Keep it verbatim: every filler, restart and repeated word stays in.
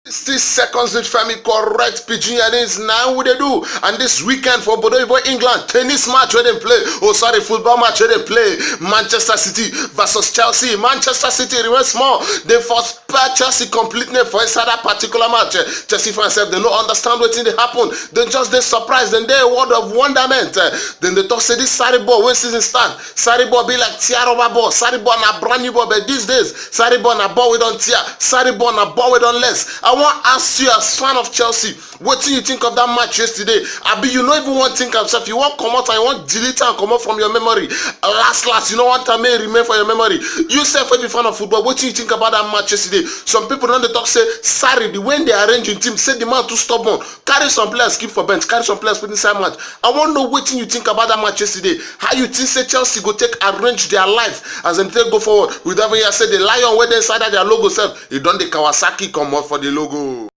Sixty seconds with Femi, correct pidgin yarnings. Now we dey do. And this weekend for Bodo Ibo England, tennis match wey dem play. Oh, sorry, football match wey dem play. Manchester City versus Chelsea. Manchester City remain small. Dem for spell Chelsea completely for inside that particular match. Eh, Chelsea fans sef, dem no understand wetin dey happen. Dem just dey surprised. Dem dey a world of wonderment. Eh, dem dey talk say this Sarri ball wey season start, Sarri ball be like tear rubber ball. Sarri ball na brand new ball, but these days, Sarri ball na ball wey don tear. Sarri ball na ball wey don less. I wan ask you, as fan of Chelsea, wetin you think of that match yesterday? Abi you no even wan think am sef? You wan comot and you wan delete am comot from your memory. Last last, you no want am make e remain for your memory. You sef wey be fan of football, wetin you think about that match yesterday? Some people don dey talk say Sarri, the way they arrange im team, say the man too stubborn. Carry some players keep for bench, carry some players put inside match. I wan know wetin you think about that match yesterday. How you think say Chelsea go take arrange their life as dem take go forward? We don even hear say the lion wey dey inside that their logo sef, e don dey Kawasaki comot for the logo.